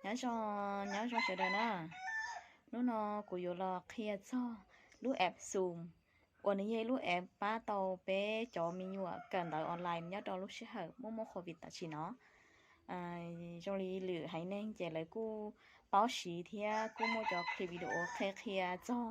Nyob zoo, nyob zoo sawv daws na. Hnub no kuv yuav los qhia txog lub app Zoom uas nws yog ib lub app pab tau peb cov me nyuam kawm ntawv online nyob rau lub sij hawm muaj muaj covid tam sim no. Zoo li lwm haiv neeg ces lawv kuj paub siv thiab kuj muaj cov clip video qhia qhia txog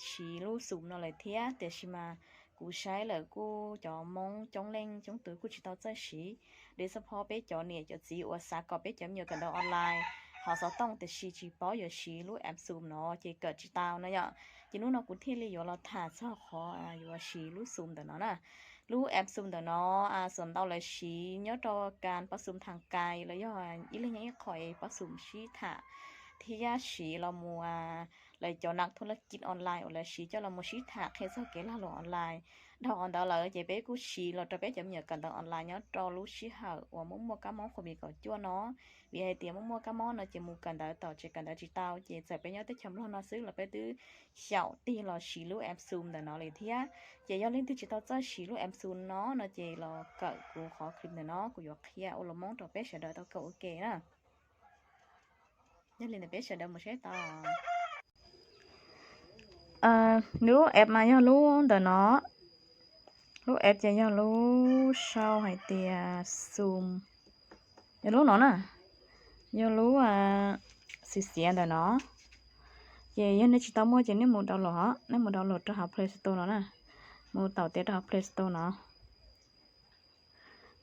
siv lub Zoom no lawm thiab, tiam sis mas kuv saib lawm kuj cov Hmoob coob leej coob tus kuj tsis tau txawj siv. Dib xab phob peb cov niam cov txiv uas xav kom peb cov me nyuam kawm ntawv online ho xov tooj tiam sis tsis paub yuav siv lub app Zoom no ces kawm tsis tau na yom. Ces hnub no kuv thiaj li yuav los tham txog qhov yuav siv lub Zoom ntawm no na. Lub app Zoom ntawm no xuas ntau lawv siv nyob rau kas pab Zoom tham kais los yog ib leeg nyob ib qho es pab Zoom sib tham thiab siv los mus lawv cov nam thu laj kij online uas lawv siv coj los mus sib tham qhia txog kev lag luam online. Dhau qhov ntawd lawm ces peb kuj siv los rau peb cov me nyuam kawm ntawv online nyob rau lub sij hawm uas muaj muaj kab mob covid kaum cuaj no. Vim hais tias muaj muaj kab mob no ces mus kawm ntawv tom tsev kawm ntawv tsis tau ces txawm peb nyob teb chaws Nplog no xwb los peb twb xyaum tig los siv lub app Zoom ntawm no li thiab. Ces yog leej twg tsis tau txawj siv lub app Zoom no no ces los kawm kuv qhov clip ntawm no kuv yuav qhia ua lus Hmoob rau peb sawv daws tau kawm ua ke na. Yog li ntawd peb sawv daws mus saib tau. Lub app mas yog lub ntawm no. Lub app ces yog lub sau hais tias Zoom. Yog lub no na. Yog lub xiv xiav ntawm no. Ces yog nej tsis tau muaj ces nej mus download os, nej mus download rau hauv Play Store no na. Mus taum tes rau hauv Play Store no.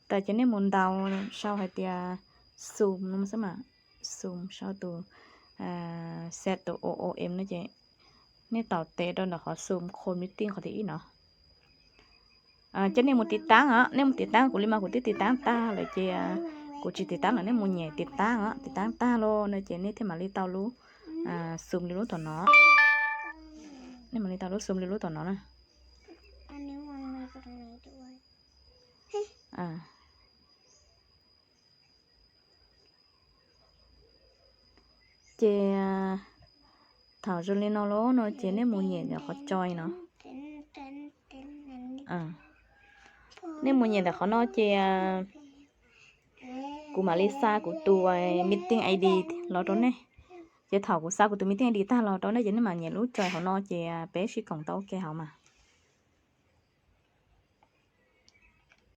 Tas ces nej mus ntaus sau hais tias Zoom no xwb mas. Zoom sau tus, set tus O O M no ces nej taum tes rau ntawm qhov Zoom Call Meeting qhov thib ib no. Ces nej mus tiv taab os, nej mus tiv taab, kuv li mas kuv twb tiv taab tag lawm ces kuv tsis tiv taab lawm, nej mus nyem tiv taab os, tiv taab tag lawm no ces nej thiaj mam li tau lub Zoom li lub tom no. Nej mam li tau lub Zoom li lub tom no na. Ces thaum zoo li no lawm no ces nej mus nyem ntawm qhov join no. Nej mus nyem ntawm qhov no ces kuv mam li xa kuv tus meeting I D los rau nej. Ces thaum kuv xa kuv tus meeting I D tag los rau nej ces nej mam nyem lub join hauv no ces peb sib koom tau ua ke hauv mas.